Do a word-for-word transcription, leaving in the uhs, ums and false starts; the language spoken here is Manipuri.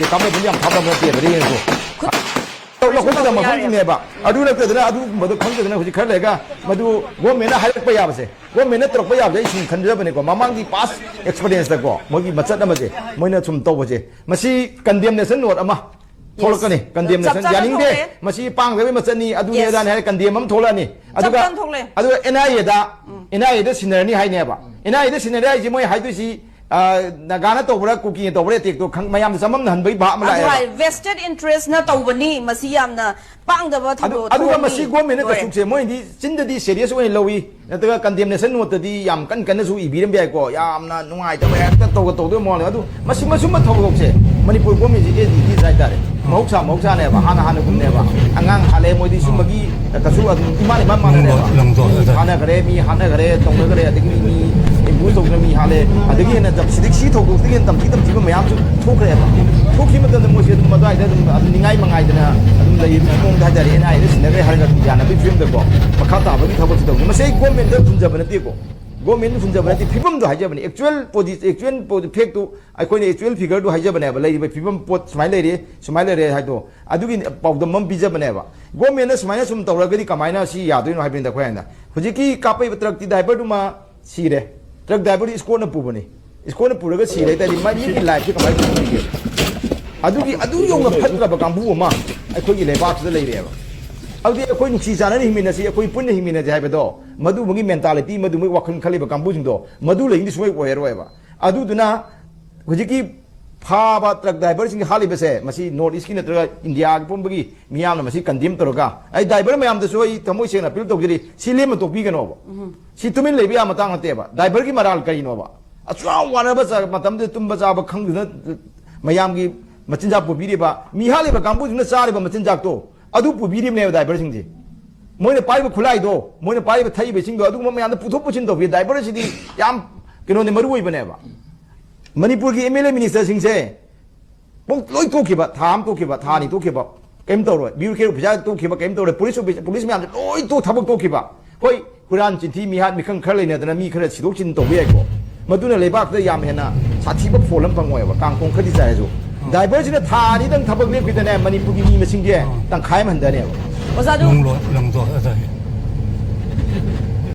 ꯀꯥꯞꯅꯕ ꯌꯥꯝ ꯊꯥꯗꯕ ꯅꯠꯇꯦꯕ, ꯔꯦꯟꯖꯇꯣ꯫ ꯈꯨꯠ ꯂꯧ-, ꯂꯧꯈꯠꯀꯗꯕ ꯃꯐꯝꯁꯤꯅꯦꯕ꯫ ꯑꯗꯨ ꯅꯠꯇꯗꯅ ꯑꯗꯨꯒꯨꯝꯕꯗꯣ ꯈꯪꯗꯗꯅ ꯍꯧꯖꯤꯛ ꯈꯔ ꯂꯩꯔꯒ ꯃꯗꯨ ꯒꯣꯔꯃꯦꯟꯅ ꯍꯥꯏꯔꯛꯄ ꯌꯥꯕꯁꯦ, ꯒꯣꯔꯃꯦꯟꯅ ꯇꯧꯔꯛꯄ ꯌꯥꯕꯁꯦ ꯑꯩ ꯁꯨꯝ ꯈꯟꯖꯕꯅꯦꯀꯣ, ꯃꯃꯥꯡꯒꯤ ꯄꯥꯁ ꯑꯦꯛꯁꯄꯤꯔꯤꯌꯦꯟꯁꯇꯀꯣ, ꯃꯣꯏꯒꯤ ꯃꯆꯠ ꯑꯃꯁꯦ ꯃꯣꯏꯅ ꯁꯨꯝ ꯇꯧꯕꯁꯦ, ꯃꯁꯤ ꯀꯟꯗꯦꯝꯅꯦꯁꯟ ꯅꯣꯠ ꯑꯃ ꯊꯣꯛꯂꯛꯀꯅꯤ꯫ ꯆꯞ ꯀꯟꯗꯦꯝꯅꯦꯁꯟ ꯆꯥꯅ ꯌꯥꯅꯤꯡꯗꯦ, ꯊꯣꯛꯂꯦ꯫ ꯃꯁꯤ ꯄꯥꯡꯗꯕꯩ ꯃꯆꯠꯅꯤ, ꯑꯗꯨꯅꯤ ꯌꯦꯁ꯫ ꯑꯗꯥꯅꯤ ꯍꯥꯏꯔ ꯀꯟꯗꯦꯝ ꯑꯃ ꯊꯣꯛꯂꯛꯑꯅꯤ꯫ ꯆꯞ ꯑꯗꯨꯒ ꯆꯥꯅ ꯊꯣꯛꯂꯦ꯫ ꯑꯗꯨꯒ ꯑꯦꯟ ꯑꯥꯏ ꯑꯦꯗ, ꯎꯝ꯫ ꯑꯦꯟ ꯑꯥꯏ ꯑꯦꯗ ꯁꯤꯟꯅꯔꯅꯤ ꯍꯥꯏꯅꯦꯕ꯫ ꯑꯦꯟ ꯑꯥꯏ ꯑꯦꯗ ꯁꯤꯟꯅꯔꯦ ꯍꯥꯏꯁꯦ ꯃꯣꯏ ꯍꯥꯏꯗꯣꯏꯁꯤ, ꯑ, ꯅꯥꯒꯥꯅ ꯇꯧꯕ꯭ꯔꯥ, ꯀꯨꯀꯤꯅ ꯇꯧꯕ꯭ꯔꯥ ꯑꯦꯇꯦꯛꯇꯣ ꯈꯪ-, ꯃꯌꯥꯝꯗ ꯆꯃꯝꯅꯍꯟꯕꯒꯤ ꯚꯥꯕ ꯑꯃ ꯑꯗꯨ ꯂꯥꯛꯑꯦꯕ꯫ ꯍꯥꯏ, ꯚꯦꯁꯇꯦꯠ ꯏꯟꯇꯔꯦꯁꯅ ꯇꯧꯕꯅꯤ, ꯃꯁꯤ ꯌꯥꯝꯅ ꯄꯥꯡꯗꯕ ꯑꯗꯨ-, ꯊꯧꯗꯣꯛ ꯑꯗꯨꯒ ꯊꯧꯑꯣꯡꯅꯤ꯫ ꯃꯁꯤ ꯒꯣꯔꯃꯦꯟꯅ ꯂꯣꯏꯔꯦ꯫ ꯀꯩꯁꯨꯁꯦ ꯃꯣꯏꯗꯤ ꯆꯤꯟꯗꯗꯤ ꯁꯦꯔꯤꯌꯁ ꯑꯣꯏꯅ ꯂꯧꯏ, ꯅꯠꯇ꯭ꯔꯒ ꯀꯟꯗꯦꯝꯅꯦꯁꯟ ꯅꯣꯠꯇꯗꯤ ꯌꯥꯝ ꯀꯟ ꯀꯟꯅꯁꯨ ꯏꯕꯤꯔꯝꯕ ꯌꯥꯏꯀꯣ, ꯌꯥꯝꯅ ꯅꯨꯡꯉꯥꯏꯇꯕ ꯍꯦꯛꯇ ꯇꯧꯒ ꯇꯧꯗꯣꯏ ꯃꯑꯣꯡꯅꯦ꯫ ꯑꯗꯨ ꯃꯁꯤ, ꯃꯁꯨꯝꯕ ꯊꯧꯗꯣꯛꯁꯦ ꯃꯅꯤꯄꯨꯔ ꯒꯣꯔꯃꯦꯟꯁꯤ ꯑꯦ ꯗꯤ ꯗꯤ ꯍꯥꯏꯇꯥꯔꯦ, ꯃꯍꯧꯁꯥ, ꯃꯍꯧꯁꯥꯅꯦꯕ, ꯍꯥꯟꯅ ꯍꯥꯟꯅꯒꯨꯝꯅꯦꯕ꯫ ꯑꯉꯥꯡ ꯍꯥꯠꯂꯦ, ꯃꯣꯏꯗꯤ ꯁꯨꯝꯕꯒꯤ ꯀꯩꯁꯨ ꯑꯗꯨꯝ ꯏꯃꯥꯟ ꯏꯃꯥꯟ ꯃꯥꯟꯅꯔꯦꯕ꯫ ꯂꯝꯗꯣ, ꯃꯤ ꯑꯗ ꯐꯥꯅꯈ꯭ꯔꯦ, ꯃꯤ ꯍꯥꯠꯅꯈ꯭ꯔꯦ, ꯇꯧꯅꯈ꯭ꯔꯦ, ꯑꯗꯒꯤ ꯃꯤ ꯑꯦꯕ꯭ꯌꯨꯁ ꯇꯧꯗꯅ ꯃꯤ ꯍꯥꯠꯂꯦ, ꯑꯗꯒꯤ ꯍꯦꯟꯅ ꯇꯝ-, ꯁꯤꯗꯤ ꯁꯤ ꯊꯧꯗꯣꯛꯇꯒꯤ ꯍꯦꯟꯅ ꯇꯝꯊꯤ ꯇꯝꯊꯤꯕ ꯃꯌꯥꯝꯁꯨ ꯊꯣꯛꯈ꯭ꯔꯦꯕ꯫ ꯊꯣꯛꯈꯤꯕ ꯃꯇꯝꯗ ꯃꯣꯏꯁꯦ ꯑꯗꯨꯝ ꯑꯗꯨꯋꯥꯏꯗ ꯑꯗꯨꯝ, ꯑꯗꯨꯝ ꯅꯤꯡꯉꯥꯏ ꯃꯉꯥꯏꯗꯅ ꯑꯗꯨꯝ ꯂꯩꯔꯤꯕ ꯃꯑꯣꯡꯗ ꯍꯥꯏꯇꯥꯔꯦ, ꯑꯦꯟ ꯑꯥꯏ ꯑꯦꯗ ꯁꯤꯟꯅꯈ꯭ꯔꯦ ꯍꯥꯏꯔꯒ ꯑꯗꯨꯝ ꯌꯥꯅꯕꯒꯤ ꯐꯤꯕꯝꯗꯀꯣ ꯃꯈꯥ ꯇꯥꯕꯒꯤ ꯊꯕꯛꯁꯤ ꯇꯧꯅꯤ꯫ ꯃꯁꯤ ꯑꯩ ꯒꯣꯔꯃꯦꯟꯗ ꯐꯨꯟꯖꯕ ꯅꯠꯇꯦꯀꯣ, ꯒꯣꯔꯃꯦꯟꯗ ꯐꯨꯟꯖꯕ ꯅꯠꯇꯦ, ꯐꯤꯕꯝꯗꯣ ꯍꯥꯏꯖꯕꯅꯤ꯫ ꯑꯦꯛꯆꯨꯋꯦꯜ ꯄꯣꯖꯤ-, ꯑꯦꯛꯆꯨꯋꯦꯜ ꯄꯣ-, ꯐꯦꯛꯇꯨ ꯑꯩꯈꯣꯏꯅ ꯑꯦꯛꯆꯨꯋꯦꯜ ꯐꯤꯒꯔꯗꯨ ꯍꯥꯏꯖꯕꯅꯦꯕ, ꯂꯩꯔꯤꯕ ꯐꯤꯕꯝ, ꯄꯣꯠ ꯁꯨꯃꯥꯏꯅ ꯂꯩꯔꯦ, ꯁꯨꯃꯥꯏꯅ ꯂꯩꯔꯦ ꯍꯥꯏꯗꯣ, ꯑꯗꯨꯒꯤ ꯄꯥꯎꯗꯝ ꯑꯃ ꯄꯤꯖꯕꯅꯦꯕ꯫ ꯒꯣꯔꯃꯦꯟꯅ ꯁꯨꯃꯥꯏꯅ ꯁꯨꯝ ꯇꯧꯔꯒꯗꯤ ꯀꯃꯥꯏꯅ ꯁꯤ ꯌꯥꯗꯣꯏꯅꯣ ꯍꯥꯏꯕꯅꯤꯗ ꯑꯩꯈꯣꯏ ꯍꯥꯏꯅ꯫ ꯍꯧꯖꯤꯛꯀꯤ ꯀꯥꯞꯄꯛꯏꯕ ꯇ꯭ꯔꯛꯇꯤ ꯗ꯭ꯔꯥꯏꯚꯔꯗꯨꯃ ꯁꯤꯔꯦ, ꯇ꯭ꯔꯛ ꯗ꯭ꯔꯥꯏꯚꯔꯗꯨ ꯏꯁꯀꯣꯔꯠꯅ ꯄꯨꯕꯅꯤ, ꯏꯁꯀꯣꯔꯠꯅ ꯄꯨꯔꯒ ꯁꯤꯔꯦ ꯍꯥꯏ ꯇꯥꯔꯗꯤ ꯃꯥꯏ ꯃꯤꯒꯤ ꯂꯥꯏꯐꯁꯦ ꯀꯃꯥꯏꯅ ꯇꯧꯗꯣꯏꯒꯦ? ꯑꯗꯨꯒꯤ, ꯑꯗꯨ ꯌꯧꯅ ꯐꯠꯇ꯭ꯔꯕ ꯀꯥꯡꯕꯨ ꯑꯃ ꯑꯩꯈꯣꯏꯒꯤ ꯂꯩꯕꯥꯛꯁꯤꯗ ꯂꯩꯔꯦꯕ꯫ ꯑꯗꯨꯗꯤ ꯑꯩꯈꯣꯏ ꯅꯨꯡꯁꯤ ꯆꯥꯟꯅꯅ ꯍꯤꯡꯃꯤꯟꯅꯁꯤ, ꯑꯩꯈꯣꯏ ꯄꯨꯟꯅ ꯍꯤꯡꯃꯤꯟꯅꯁꯤ ꯍꯥꯏꯕꯗꯣ, ꯃꯗꯨꯃꯒꯤ ꯃꯦꯟꯇꯥꯂꯤꯇꯤ, ꯃꯗꯨꯃꯒꯤ ꯋꯥꯈꯜ ꯈꯜꯂꯤꯕ ꯀꯥꯡꯕꯨꯁꯤꯡꯗꯣ, ꯃꯗꯨ ꯂꯩꯔꯗꯤ ꯁꯨꯡꯑꯣꯏ ꯑꯣꯏꯔꯔꯣꯏꯕ꯫ ꯑꯗꯨꯗꯨꯅ ꯍꯧꯖꯤꯛꯀꯤ ꯐꯥꯕ ꯇ꯭ꯔꯛ ꯗ꯭ꯔꯥꯏꯚꯔꯁꯤꯡꯒꯤ ꯍꯥꯠꯂꯤꯕꯁꯦ, ꯃꯁꯤ ꯅꯣꯔꯠ ꯏꯁꯀꯤ ꯅꯠꯇ꯭ꯔꯒ ꯏꯟꯗꯤꯌꯥꯒꯤ ꯄꯨꯝꯕꯒꯤ ꯃꯤꯌꯥꯝꯅ ꯃꯁꯤ ꯀꯟꯗꯦꯝ ꯇꯧꯔꯒ, ꯑꯩ ꯗ꯭ꯔꯥꯏꯚꯔ ꯃꯌꯥꯝꯗꯁꯨ ꯑꯩ ꯊꯃꯣꯏ ꯁꯦꯡꯅ ꯑꯄꯤꯜ ꯇꯧꯖꯔꯤ, ꯁꯤ ꯂꯦꯝꯅ ꯇꯣꯛꯄꯤꯒꯅꯣꯕ꯫ ꯁꯤ ꯇꯨꯃꯤꯟ ꯂꯩꯕ ꯌꯥꯕ ꯃꯇꯥꯡ ꯅꯠꯇꯦꯕ꯫ ꯗ꯭ꯔꯥꯏꯚꯔꯒꯤ ꯃꯔꯥꯜ ꯀꯔꯤꯅꯣꯕ? ꯑꯁꯨꯛ ꯌꯥꯝ ꯋꯥꯅꯕ ꯆꯥ-, ꯃꯇꯝꯗꯨꯗ ꯇꯨꯝꯕ ꯆꯥꯕ ꯈꯪꯗꯅ ꯃꯆꯤꯟꯖꯥꯛ ꯄꯨꯕꯤꯔꯤꯕ, ꯃꯤ ꯍꯥꯠꯂꯤꯕ ꯀꯥꯡꯕꯨꯁꯤꯡꯅ ꯆꯥꯔꯤꯕ ꯃꯆꯤꯟꯖꯥꯛꯇꯣ ꯑꯗꯨ ꯄꯨꯕꯤꯔꯤꯕꯅꯦꯕ ꯗ꯭ꯔꯥꯏꯚꯔꯁꯤꯡꯁꯦ꯫ ꯃꯣꯏꯅ ꯄꯥꯏꯔꯤꯕ ꯈꯨꯠꯂꯥꯏꯗꯣ, ꯃꯣꯏꯅ ꯄꯥꯏꯔꯤꯕ ꯊꯛꯏꯕꯁꯤꯡꯗꯣ, ꯑꯗꯨꯒꯨꯝꯕ ꯃꯌꯥꯝꯗꯣ ꯄꯨꯊꯣꯛ ꯄꯨꯁꯤꯟ ꯇꯧꯕꯤ꯫ ꯗ꯭ꯔꯥꯏꯚꯔꯁꯤꯗꯤ ꯌꯥꯝ ꯀꯩꯅꯣꯅꯦ, ꯃꯔꯨ ꯑꯣꯏꯕꯅꯦꯕ꯫ ꯃꯅꯤꯄꯨꯔꯒꯤ ꯑꯦꯝ ꯑꯦꯜ ꯑꯦ ꯃꯤꯅꯤꯁꯇꯔꯁꯤꯡꯁꯦ ꯄꯨꯡ ꯂꯣꯏ ꯇꯣꯛꯈꯤꯕ, ꯊꯥ ꯑꯃ ꯇꯣꯛꯈꯤꯕ, ꯊꯥ ꯑꯅꯤ ꯇꯣꯛꯈꯤꯕ, ꯀꯩꯝ ꯇꯧꯔꯣꯏ꯫ ꯕ꯭ꯌꯨꯔꯣꯀ꯭ꯔꯦꯠ ꯑꯣꯐꯤꯁꯥꯔ ꯇꯣꯛꯈꯤꯕ, ꯀꯩꯝ ꯇꯧꯔꯣꯏ꯫ ꯄꯨꯂꯤꯁ ꯑꯣꯐꯤꯁ-, ꯄꯨꯂꯤꯁ ꯃꯌꯥꯝꯁꯦ ꯂꯣꯏ ꯇꯣꯛ-, ꯊꯕꯛ ꯇꯣꯛꯈꯤꯕ꯫ ꯍꯣꯏ, ꯍꯨꯔꯥꯟ ꯆꯤꯟꯊꯤ ꯃꯤꯍꯥꯠ ꯃꯤꯈꯪ ꯈꯔ ꯂꯩꯅꯗꯅ ꯃꯤ ꯈꯔ ꯁꯤꯗꯣꯛ ꯁꯤꯟ ꯇꯧꯕ ꯌꯥꯏꯀꯣ, ꯃꯗꯨꯅ ꯂꯩꯕꯥꯛꯇ ꯌꯥꯝ ꯍꯦꯟꯅ ꯁꯥꯊꯤꯕ ꯐꯣꯜ ꯑꯃ ꯐꯪꯉꯣꯏꯕ, ꯀꯥꯡꯈꯣꯡ ꯈꯔꯗꯤ ꯆꯥꯏꯔꯁꯨ꯫ ꯗ꯭ꯔꯥꯏꯚꯔꯁꯤꯅ ꯊꯥ ꯑꯅꯤꯗꯪ ꯊꯕꯛ ꯂꯦꯞꯈꯤꯗꯅꯦ, ꯃꯅꯤꯄꯨꯔꯒꯤ ꯃꯤ ꯃꯁꯤꯡꯁꯦ ꯇꯪꯈꯥꯏ ꯑꯃ ꯍꯟꯊꯅꯦꯕ꯫ ꯑꯣꯖꯥꯗꯨ ꯅꯨꯡ ꯂꯣ- ꯂꯪꯗꯣ ꯑꯗ